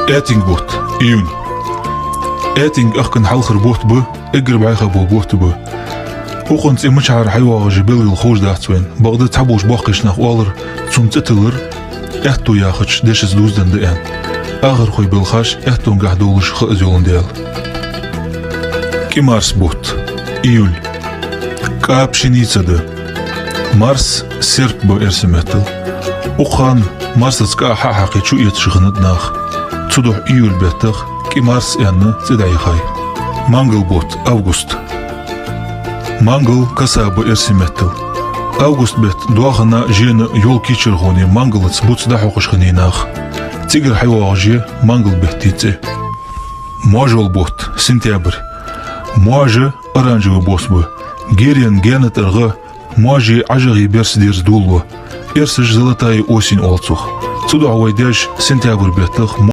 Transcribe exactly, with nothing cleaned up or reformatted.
Аьттинг бутт, июнь. Аьттинг ахкан хьалхара бутт ба, эггара бӀайха бола бутт ба. Укхан цӀи мичахьара хьайоагӀаш я белгала ховш дац вайна, бакъда цхьаболча боккхийча наха оалар, цун цӀи тиллар аьттув яхача дешаца дувзаденна да аьнна. Ахархой белхаш аьттонгахьа довлаш ха из йоландаь. КӀи Марс бутт, июль. КӀа пшеница да. Марс серп ба эрсий меттала. Укхан Марсаца кӀа хьа а хьакхе чуэцаш хиннад нах. Цудухьа июль беттах КӀи Марс аьнна цӀи дӀаяхай. Мангал бутт, август. Мангал коса ба эрсий меттала. Август бетта доахана, жена, йолкийчархоне мангалаца буц дӀахьокхаш хиннай нах. Цигара хьайоагӀаш я мангал бетта цӀи. Моажол бутт, сентябрь. Моажа оранжевый бос ба. Герен генна тӀаргӀа, моажеи ӀажагӀеи берса дерза долалу. Эрсаша золотая осень оал цох. Цудухьа вай даьша сентябрь беттах